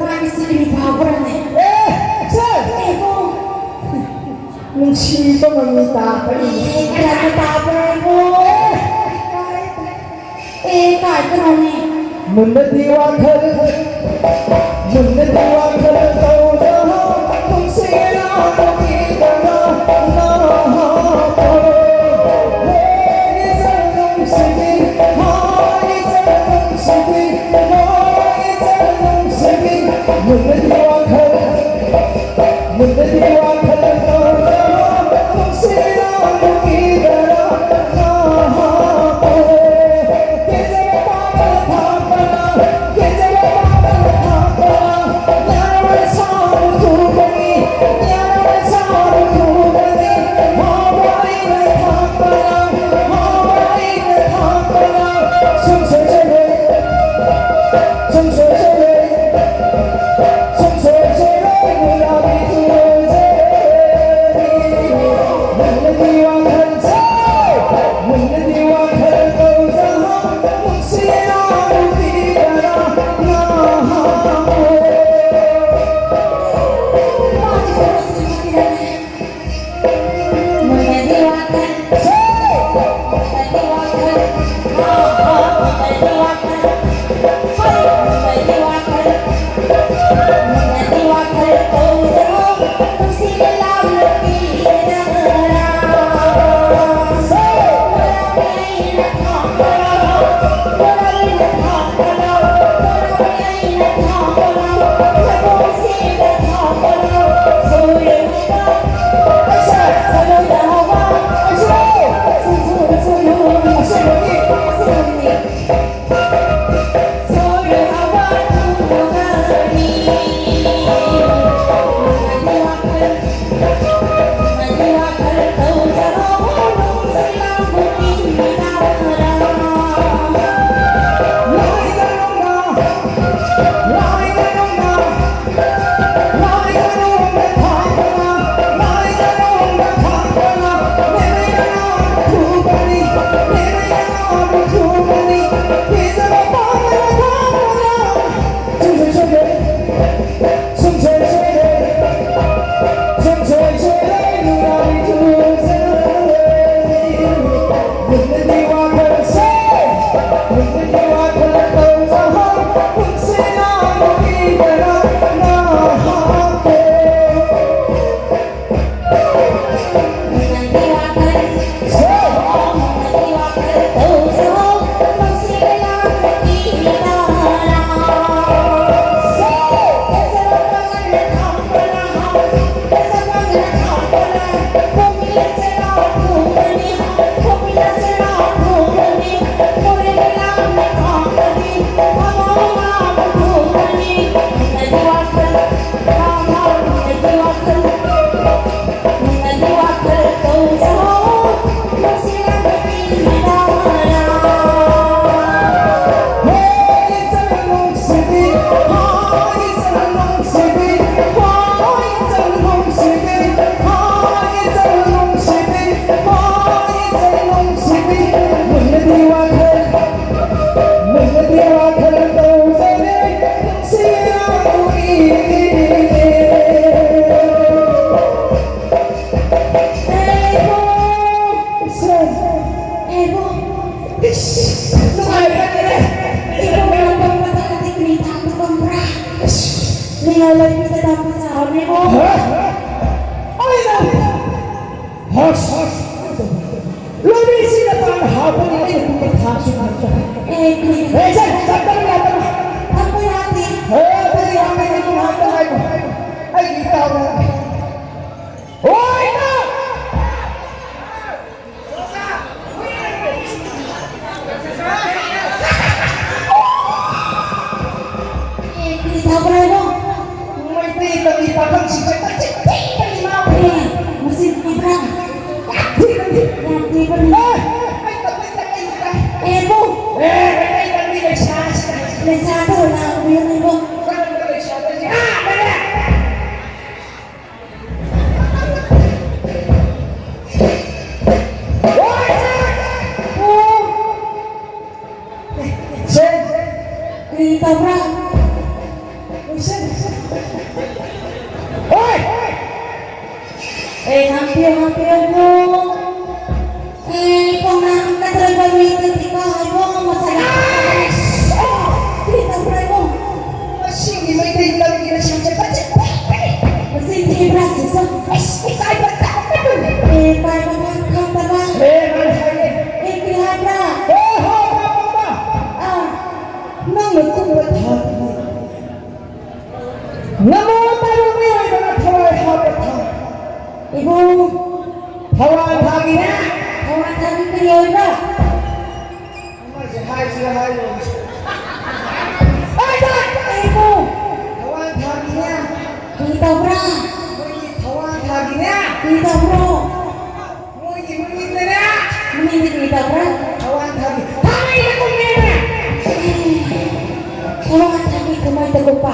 ꯃꯥꯒꯤꯁꯤ ꯀꯔꯤ ꯐꯥꯎꯕ꯭ꯔꯅꯦ? ꯑꯦ, ꯁꯦ! ꯏꯕꯨꯡ! ꯅꯨꯡꯁꯤꯕ ꯃꯃꯤ ꯇꯥꯕꯅꯤ꯫ ꯑꯦ, ꯀꯌꯥꯗ ꯇꯥꯕ꯭ꯔꯣ ꯏꯕꯨꯡ? ꯑꯦ! ꯑꯦ, ꯀꯥꯏꯗꯅꯣꯅꯦ? ꯃꯨꯟꯅꯗꯤ ꯋꯥꯈꯜ, ꯃꯨꯟꯅꯗꯤ ꯋꯥꯈꯜ ꯇꯧꯗꯅ ꯄꯨꯟꯁꯤꯗ ꯅꯨꯄꯤꯗꯅ ꯅꯍꯥ ꯇꯧꯔꯦ꯫ ꯍꯣꯏ, ꯏꯆꯜ ꯅꯨꯡꯁꯤꯕꯤ, ꯍꯣꯏ, ꯏꯆꯜ ꯅꯨꯡꯁꯤꯕꯤ, ꯍꯣꯏ, ꯏꯆꯜ ꯅꯨꯡꯁꯤꯕꯤ, ꯃꯨꯟꯅꯗꯤ ꯋꯥꯈꯜ, ꯃꯨꯟꯅꯗꯤ ꯋꯥꯈꯜ ꯇꯧꯗꯅ ꯄꯨꯟꯁꯤꯗ ꯅꯨꯄꯤꯗꯅ ꯂꯩꯕꯤꯁꯤꯅ ꯇꯥꯟ ꯍꯥꯞꯄꯅꯤ, ꯑꯩꯅ ꯄꯨꯡ ꯀꯨꯟꯊ꯭ꯔꯥ ꯁꯨ ꯉꯥꯏꯕ꯫ ꯑꯦ, ꯀꯨꯏꯅ ꯑꯦ, ꯁꯦ, ꯆꯠꯄ ꯌꯥꯗꯕ꯫ ꯊꯛꯄ ꯌꯥꯗꯦ꯫ ꯑꯦ, ꯑꯗꯨꯗꯤ ꯌꯥꯝ ꯀꯩꯅꯣ ꯉꯥꯏꯕ ꯉꯥꯏꯕ꯫ ꯑꯩꯒꯤ ꯏꯇꯥꯎꯅ꯫ ꯍꯣꯏ, ꯏꯇꯥꯎ! ꯑꯦ, ꯀꯨꯏꯅ ꯀꯔꯤ ꯄꯥꯈꯪꯁꯤꯡꯁꯦ ꯃꯆꯤꯟ ꯊꯤꯕꯅꯤ ꯃꯥ꯫ ꯑꯦ, ꯃꯆꯤꯟ ꯊꯤꯕ꯭ꯔꯥ? ꯌꯥꯝ ꯊꯤꯕꯅꯤ꯫ ꯌꯥꯝ ꯊꯤꯕꯅꯤ꯫ ꯑꯦ, ꯑꯩ ꯇꯞꯄꯩ ꯇꯞꯄꯩ ꯇꯥꯏ꯫ ꯑꯦꯕꯨ꯫ ꯑꯦ, ꯃꯩꯇꯩ ꯄꯥꯝꯕꯤ ꯂꯩꯁꯥꯁꯤꯅ꯫ ꯂꯩꯁꯥꯗꯣ ꯂꯥꯛꯄꯤꯌꯨꯅꯦꯕꯣ꯫ ꯀꯔꯝꯕ ꯂꯩꯁꯥꯗꯣ? ꯑꯥ, ꯂꯩꯔꯦ꯫ ꯁꯦ꯫ ꯀꯔꯤ ꯇꯧꯕ꯭ꯔꯥ? ꯁꯦ, ꯁꯦ꯫ ꯍꯣꯏ! ꯑꯦ, ꯉꯥꯛꯄꯤꯌꯨ, ꯉꯥꯛꯄꯤꯌꯨ, ꯏꯕꯨꯡ꯫ ꯑꯦ, ꯈꯣꯡꯅꯥꯡ ꯅꯠꯇ꯭ꯔꯒ ꯃꯤ ꯅꯠꯇꯦꯀꯣ, ꯏꯕꯨꯡ, ꯃꯁꯥ ꯌꯥꯝ ꯐꯠꯇꯕꯅꯦ꯫ ꯑꯁ! ꯑꯣ, ꯀꯔꯤ ꯇꯧꯕ꯭ꯔꯥ, ꯏꯕꯨꯡ? ꯃꯁꯤꯒꯤ ꯃꯩꯇꯩ ꯃꯔꯨꯞꯀꯤ ꯃꯁꯤꯡꯁꯦ ꯐꯖꯅ ꯐꯠꯇꯦ꯫ ꯃꯁꯤ ꯊꯤꯕ꯭ꯔꯥ, ꯁꯤꯁꯨ? ꯑꯁ, ꯏꯀꯥꯏꯕ ꯇꯥꯕꯅꯦ꯫ ꯑꯦ, ꯏꯀꯥꯏꯕ ꯈꯪꯗꯕ꯫ ꯑꯦ, ꯃꯥꯅ ꯍꯥꯏꯌꯦ꯫ ꯑꯦ, ꯀꯔꯤ ꯍꯥꯏꯕ꯭ꯔꯥ? ꯑꯣ, ꯍꯣ, ꯍꯣ, ꯍꯣ, ꯍꯣ꯫ ꯑꯥ꯫ ꯅꯪꯅ ꯀꯨꯝꯕ ꯊꯥꯗꯨꯗꯤ ꯅꯃꯣ ꯇꯥꯔꯨ ꯃꯤꯑꯣꯏꯕꯅ ꯊꯋꯥꯏ ꯍꯥꯞꯄ ꯊꯥ꯫ ꯏꯕꯨꯡ꯫ ꯊꯋꯥꯟ ꯊꯥꯒꯤꯅꯦ꯫ ꯊꯋꯥꯟ ꯊꯥꯒꯤ ꯀꯔꯤ ꯑꯣꯏꯕ? ꯑꯃꯁꯦ ꯍꯥꯏꯁꯤꯔ ꯍꯥꯏꯔꯣꯏꯁꯤꯔ? ꯍꯥꯏꯁꯦ! ꯏꯕꯨꯡ꯫ ꯊꯋꯥꯟ ꯊꯥꯒꯤꯅꯦ꯫ ꯀꯔꯤ ꯇꯧꯕ꯭ꯔꯥ? ꯑꯩꯈꯣꯏꯒꯤ ꯊꯋꯥꯟ ꯊꯥꯒꯤꯅꯦ꯫ ꯀꯔꯤ ꯇꯧꯕ꯭ꯔꯣ? ꯃꯣꯏꯒꯤ ꯃꯅꯤꯡꯗꯅꯦ꯫ ꯃꯅꯤꯡꯗ ꯀꯔꯤ ꯇꯧꯕ꯭ꯔꯥ? ꯊꯋꯥꯟ ꯊꯥꯕꯤ꯫ ꯊꯥꯡꯃꯩꯗ ꯀꯨꯝꯃꯦꯅꯦ꯫ ꯑꯦ, ꯊꯋꯥꯟ ꯊꯥꯕꯤ ꯊꯥꯡꯃꯩꯗ ꯀꯨꯝꯕ꯫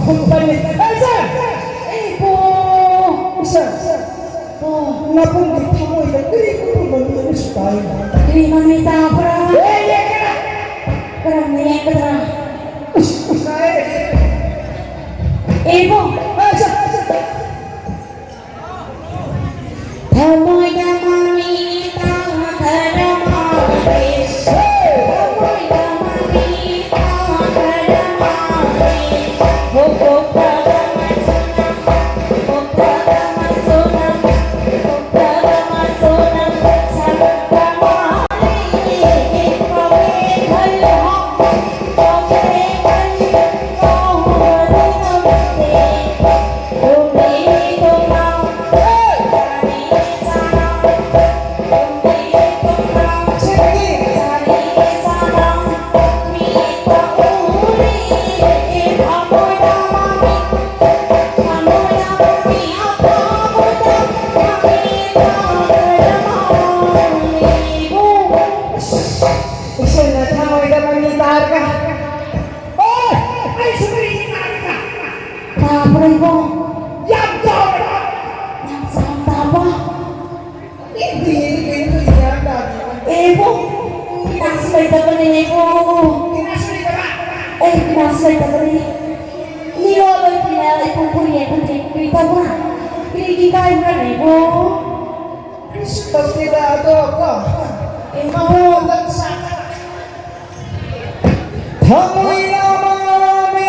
ꯀꯨꯝꯕꯅꯦ꯫ ꯑꯦ, ꯁꯥꯔ꯫ ꯑꯦ, ꯄꯣ꯫ ꯁꯥꯔ, ꯁꯥꯔ꯫ ꯄꯣ꯫ ꯉꯥꯄ꯭ꯔꯨꯝꯒꯤ ꯊꯃꯣꯏꯗ ꯀꯔꯤ ꯀꯔꯤ ꯃꯃꯤ ꯑꯃꯁꯨ ꯇꯥꯏ꯫ ꯀꯔꯤ ꯃꯃꯤ ꯇꯥꯕ꯭ꯔꯥ? ꯑꯦ, ꯌꯦꯡꯒꯦꯔꯥ? ꯀꯔꯝꯅ ꯌꯦꯡꯒꯗ꯭ꯔꯥ? ꯇꯥꯏ꯫ ꯑꯦ, ꯄꯣ꯫ ꯑꯦ, ꯁꯥꯔ, ꯁꯥꯔ꯫ ꯊꯃꯣꯏꯗ ꯃꯃꯤ ꯇꯥꯗꯔ ꯃꯥꯜꯂꯦ꯫ ꯊꯃꯣꯏꯗ ꯃꯃꯤ ꯇꯥꯗꯔ ꯃꯥꯜꯂꯦ꯫ ꯍꯣ, ꯍꯣ, ꯐꯕ ꯃꯆꯨꯅ, ꯍꯣ, ꯐꯕ ꯃꯆꯨꯅ, ꯍꯣ, ꯐꯕ ꯃꯆꯨꯅ ꯁꯥꯔꯛꯄ ꯃꯥꯜꯂꯦ꯫ ꯄꯥꯎꯃꯤ ꯈꯜꯂꯣ꯫ ꯇꯥꯕ꯭ꯔꯣ ꯏꯕꯨꯡ? ꯌꯥꯝ ꯇꯥꯕ꯭ꯔꯥ? ꯌꯥꯝ ꯆꯥꯎꯅ ꯇꯥꯕ꯭ꯔꯣ? ꯏꯕꯨꯡ, ꯏꯕꯨꯡ, ꯏꯕꯨꯡ, ꯌꯥꯝ ꯇꯥꯕ꯭ꯔꯥ? ꯑꯦ ꯏꯕꯨꯡ, ꯏꯅꯥꯛꯁꯨ ꯂꯩꯇꯕꯅꯦ ꯏꯕꯨꯡ꯫ ꯏꯅꯥꯛꯁꯨ ꯂꯩꯇꯕ? ꯑꯩ ꯏꯅꯥꯛꯁꯨ ꯂꯩꯇꯕꯅꯦ꯫ ꯅꯤꯉꯣꯜ ꯑꯣꯏꯕꯅꯤꯅ ꯏꯕꯨꯡ ꯈꯣꯏ ꯌꯦꯡꯕꯗꯤ ꯀꯔꯤ ꯇꯧꯕ꯭ꯔꯥ? ꯀꯔꯤꯒꯤ ꯏꯀꯥꯏꯕ꯭ꯔꯥꯅꯦ ꯏꯕꯨꯡ? ꯀꯔꯤꯁꯨ ꯇꯧꯗꯦꯗ, ꯑꯗꯣ ꯀꯣ, ꯏꯕꯨꯡ꯫ ꯃꯉꯣꯟꯗ ꯄꯩꯁꯥ ꯊꯝꯃꯣꯏ ꯂꯃꯥꯃꯤ,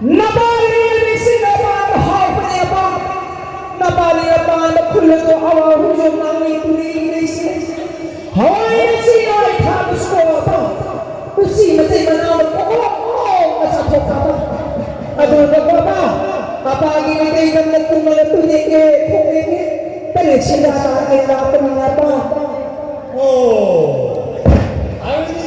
ꯅꯄꯥ ꯂꯩꯔꯝꯃꯤꯁꯤ ꯅꯄꯥꯅ ꯍꯥꯎꯕꯅꯦꯕ꯫ ꯅꯄꯥ ꯂꯩꯔꯝꯕ ꯀꯥꯟꯗ ꯈꯨꯜ ꯑꯗꯣ ꯑꯋꯥ ꯍꯨꯖꯣꯝ ꯅꯪꯅꯤ ꯄꯨꯔꯤꯅꯤꯁꯦ꯫ ꯍꯋꯥꯏ ꯑꯁꯤ ꯌꯥꯏ ꯊꯥꯕꯁꯨ ꯑꯕ꯫ ꯎꯆꯤ ꯃꯇꯩ ꯃꯅꯥꯎꯅ ꯀꯣꯛ ꯀꯣꯛ ꯆꯥꯊꯣꯛꯈ꯭ꯔꯕ꯫ ꯑꯗꯨꯒ ꯕꯕꯥ, ꯃꯄꯥꯒꯤ ꯃꯇꯩ ꯅꯝꯅ ꯇꯨꯝꯃꯒ ꯇꯨꯅꯤꯡꯉꯦ, ꯊꯣꯛꯅꯤꯡꯉꯦ꯫ ꯇꯔꯦꯠ ꯁꯤꯗ ꯇꯥꯒꯦ ꯂꯥꯛꯄꯅꯤꯅ ꯕꯕꯥ꯫ ꯑꯣ꯫ ꯍꯥꯏꯕꯗꯤ,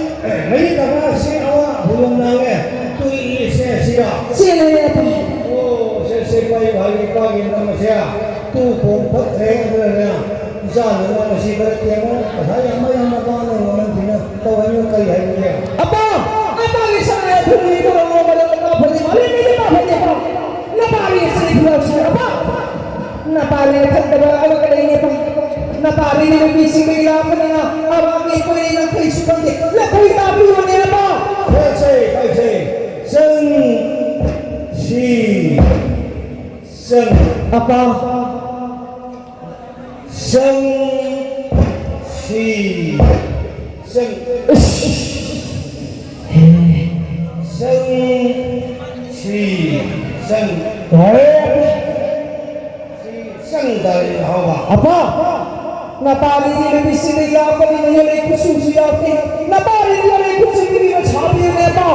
ꯃꯌꯦꯛ ꯀꯀꯥꯁꯤ ꯑꯋꯥ ꯍꯨꯖꯣꯝ ꯅꯪꯉꯦ꯫ ꯇꯨꯏ ꯏꯁꯦ ꯁꯤꯗ꯫ ꯆꯦꯜꯂꯦ ꯑꯕ꯫ ꯑꯣ, ꯁꯦ, ꯁꯦ, ꯄꯥꯏ, ꯄꯥꯏ, ꯄꯥꯏ, ꯅꯝꯃꯁꯦ꯫ ꯇꯨ ꯈꯣꯡ ꯐꯠꯇ꯭ꯔꯦ ꯑꯗꯨꯅꯅꯦ꯫ ꯆꯥꯅꯅꯕ ꯃꯁꯤ ꯈꯔ ꯇꯦꯡꯉꯣ꯫ ꯄꯩꯁꯥ ꯌꯥꯝꯕ ꯌꯥꯝꯅ ꯄꯥꯅ ꯃꯃꯜ ꯊꯤꯅ ꯇꯧꯍꯟꯕ ꯀꯔꯤ ꯍꯥꯏꯕꯒꯦ? ꯑꯄꯥ! ꯑꯄꯥꯒꯤ ꯁꯉꯥꯏ ꯑꯊꯨꯝꯕꯤ ꯄꯨꯔꯛꯑꯣ, ꯃꯔꯝ ꯑꯃ ꯐꯅꯤ, ꯃꯔꯝ ꯑꯃ ꯐꯅꯤ, ꯑꯄꯥ! ꯅꯄꯥꯒꯤ ꯁꯉꯥꯏ ꯄꯨꯔꯛꯁꯤ, ꯑꯄꯥ! ꯅꯄꯥꯒꯤ ꯈꯟꯗꯕ ꯑꯃꯒ ꯂꯩꯅꯦ, ꯑꯄꯥ! ꯅꯄꯥꯒꯤ ꯅꯨꯄꯤꯁꯤꯡꯒ ꯏꯂꯥ ꯐꯅꯅ ꯑꯋꯥꯡꯒꯤ ꯀꯣꯏꯔꯦꯅ ꯀꯩꯁꯨ ꯈꯪꯗꯦ꯫ ꯂꯐꯣꯏ ꯇꯥꯕꯤꯌꯣꯅꯦ, ꯑꯄꯥ! ꯐꯩꯁꯦ, ꯐꯩꯁꯦ꯫ ꯆꯪ ꯁꯤ ꯆꯪ ꯑꯄꯥ꯫ ꯆꯪ ꯁꯤ ꯆꯪ꯫ ꯏꯁ! ꯍꯦ꯫ ꯆꯪ ꯁꯤ ꯆꯪ꯫ ꯍꯦ꯫ ꯁꯤ ꯆꯪ ꯇꯥꯔꯦ ꯍꯥꯎꯕ꯫ ꯑꯄꯥ! ꯅꯄꯥꯔꯤꯗꯤ ꯅꯨꯄꯤꯁꯤꯡꯗ ꯌꯥꯎꯕꯅꯤꯅ ꯌꯣꯜꯂꯤ ꯈꯨꯠꯁꯨꯁꯨ ꯌꯥꯎꯗꯦ꯫ ꯅꯄꯥꯔꯤꯗꯤ ꯌꯣꯜꯂꯤ ꯈꯨꯠꯁꯨ ꯄꯤꯕꯤꯕ ꯁꯥꯕꯤꯌꯨꯅꯦ, ꯑꯄꯥ꯫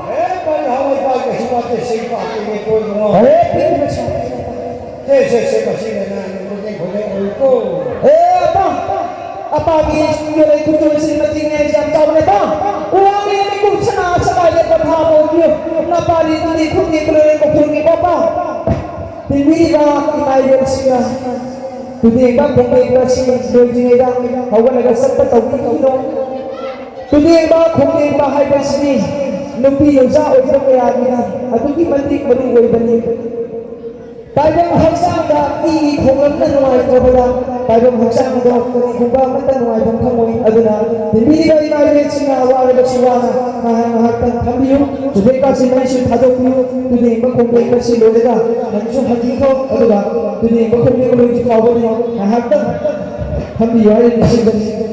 ꯍꯦ, ꯃꯥꯏ ꯍꯥꯎ ꯏꯄꯥ ꯀꯩꯁꯨ ꯋꯥꯠꯇꯦ, ꯁꯤ ꯏꯄꯥ ꯄꯤꯒꯦ ꯀꯣꯏꯔꯨꯅꯣ꯫ ꯍꯦ, ꯄꯤꯕꯤꯕ ꯁꯥꯕꯤꯌꯨꯅꯦ, ꯑꯄꯥ꯫ ꯁꯦ, ꯁꯦ, ꯁꯦ, ꯃꯁꯤ ꯂꯥꯏꯅꯥ ꯈꯨꯗꯤꯡ ꯈꯨꯗꯤꯡ ꯑꯣꯏꯀꯣ꯫ ꯍꯦ, ꯑꯄꯥ꯫ ꯑꯄꯥꯒꯤ ꯌꯣꯜꯂꯤ ꯈꯨꯠꯁꯨ ꯑꯁꯤ ꯃꯇꯤꯛ ꯃꯌꯥꯏ ꯌꯥꯝ ꯆꯥꯎꯕꯅꯦ, ꯑꯄꯥ꯫ ꯋꯥꯡꯂꯦ ꯃꯤꯀꯨꯞ ꯁꯅꯥ ꯁꯅꯥ ꯌꯦꯛꯄ ꯊꯥꯕ ꯑꯣꯏꯕꯤꯌꯨ꯫ ꯅꯄꯥꯔꯤꯗꯨꯗꯤ ꯈꯨꯠꯅꯤ ꯈꯨꯠꯂꯣꯏ ꯃꯈꯨꯠꯅꯤ, ꯑꯄꯥ꯫ ꯄꯤꯕꯤꯔꯤꯕ ꯏꯃꯥ ꯏꯕꯦꯜꯁꯤꯡꯅ ꯇꯨꯅꯦꯡꯕ ꯈꯣꯡꯅꯦꯡꯕ ꯑꯁꯤ ꯂꯣꯏꯗ꯭ꯔꯤꯉꯩꯗ ꯍꯧꯒꯠꯂꯒ ꯆꯠꯄ ꯇꯧꯕꯤꯒꯅꯨ꯫ ꯇꯨꯅꯦꯡꯕ ꯈꯣꯡꯅꯦꯡꯕ ꯍꯥꯏꯕꯁꯤꯗꯤ ꯅꯨꯄꯤ ꯑꯣꯖꯥ ꯑꯣꯏꯕ ꯀꯌꯥꯒꯤꯗꯤ ꯑꯗꯨꯛꯀꯤ ꯃꯇꯤꯛ ꯃꯔꯨ ꯑꯣꯏꯕꯅꯤ꯫ ꯇꯥꯏꯕꯪ ꯍꯛꯆꯥꯡꯗ ꯏꯒꯤ ꯈꯣꯡꯂꯞꯅ ꯅꯨꯡꯉꯥꯏꯇ꯭ꯔꯕꯗ, ꯇꯥꯏꯕꯪ ꯍꯛꯆꯥꯡꯗꯣ ꯀꯔꯤꯒꯨꯝꯕ ꯑꯃꯠꯇ ꯅꯨꯡꯉꯥꯏꯐꯝ ꯈꯪꯉꯣꯏ꯫ ꯑꯗꯨꯅ ꯇꯤꯟꯕꯤꯔꯤꯕ ꯏꯃꯥ ꯏꯕꯦꯜꯁꯤꯡꯅ ꯋꯥꯔꯕꯁꯨ ꯋꯥꯅ ꯉꯥꯏꯍꯥꯛ ꯉꯥꯏꯍꯥꯛꯇꯪ ꯐꯝꯕꯤꯌꯨ꯫ ꯁꯨꯗꯦꯛ ꯀꯥꯁꯤ ꯃꯩꯁꯨ ꯊꯥꯗꯣꯛꯄꯤꯌꯨ꯫ ꯇꯨꯅꯦꯡꯕ ꯈꯣꯡꯅꯦꯡꯕꯁꯤ ꯂꯣꯏꯔꯒ ꯍꯟꯁꯨ ꯍꯟꯕꯤꯈꯣ꯫ ꯑꯗꯨꯒ ꯇꯨꯅꯦꯡꯕ ꯈꯣꯡꯅꯦꯡꯕ ꯂꯣꯏꯗ꯭ꯔꯤ ꯐꯥꯎꯕꯗꯤ ꯉꯥꯏꯍꯥꯛꯇꯪ ꯐꯝꯕꯤꯌꯨ ꯍꯥꯏꯅ ꯅꯤꯡꯁꯤꯡꯖꯔꯤ꯫